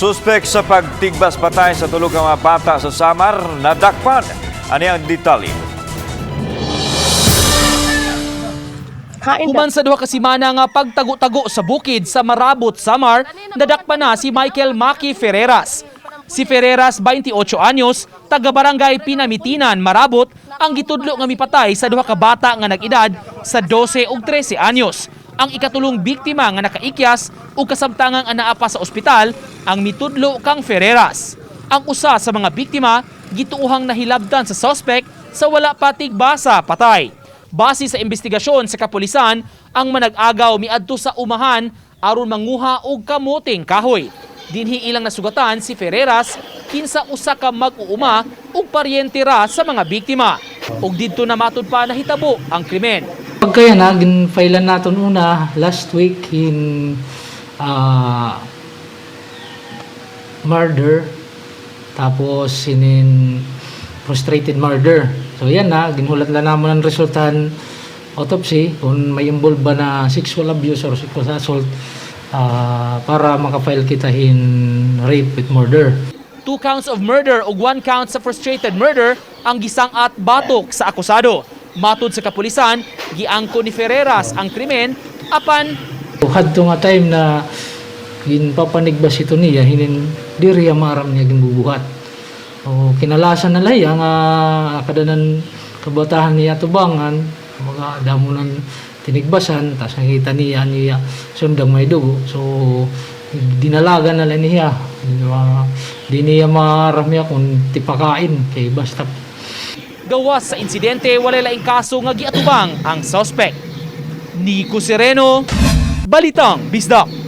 Suspek sa pagtigbas patay sa tulo ka mga bata sa Samar nadakpan. Ani ang detalye. Human sa 2 ka semana nga pagtago-tago sa bukid sa Marabot, Samar, nadakpan na si Michael Maki Ferreras. Si Ferreras, 28 anyos, taga Barangay Pinamitinan, Marabot, ang gitudlo nga mipatay sa duha ka bata nga nag-edad sa 12 ug 13 anyos. Ang ikatulong biktima nga nakaikyas ug kasamtangang anaa pa sa ospital ang mitudlo kang Ferreras. Ang usa sa mga biktima gituohang nahilabtan sa suspect sa wala pa tigbasa patay. Base sa investigasyon sa kapulisan, ang manag-agaw miadto sa umahan aron manguha og kamuting kahoy. Dinhi ilang nasugatan si Ferreras kinsa usa ka mag-uuma ug paryente ra sa mga biktima. Ug didto na matud pa nahitabo ang krimen. Pagkaya na, gin-filean naton una last week in murder, tapos inin frustrated murder. So yan na, ginhulat lang namon ang resultahan autopsy kung may involved ba na sexual abuse or sexual assault para makafile kita in rape with murder. 2 counts of murder ug 1 count sa frustrated murder ang gisang-at batok sa akusado. Matud sa kapulisan, giangko ni Ferreras ang krimen apan So, hadto nga time na ginpapanigbas ito niya, hinin diri maram niya ginbubuhat. O kinalasan na laya nga kadanan kabataan niya tubangan, mga damo ng tinigbasan, tas nakita niya niya sundang may dugo. So dinalaga na lang niya. Di ba? Di niya maram niya kung tipakain kay basta. Gawas sa insidente, walay laing kaso nga giatubang ang suspect. Nico Sereno, Balitang Bisdak.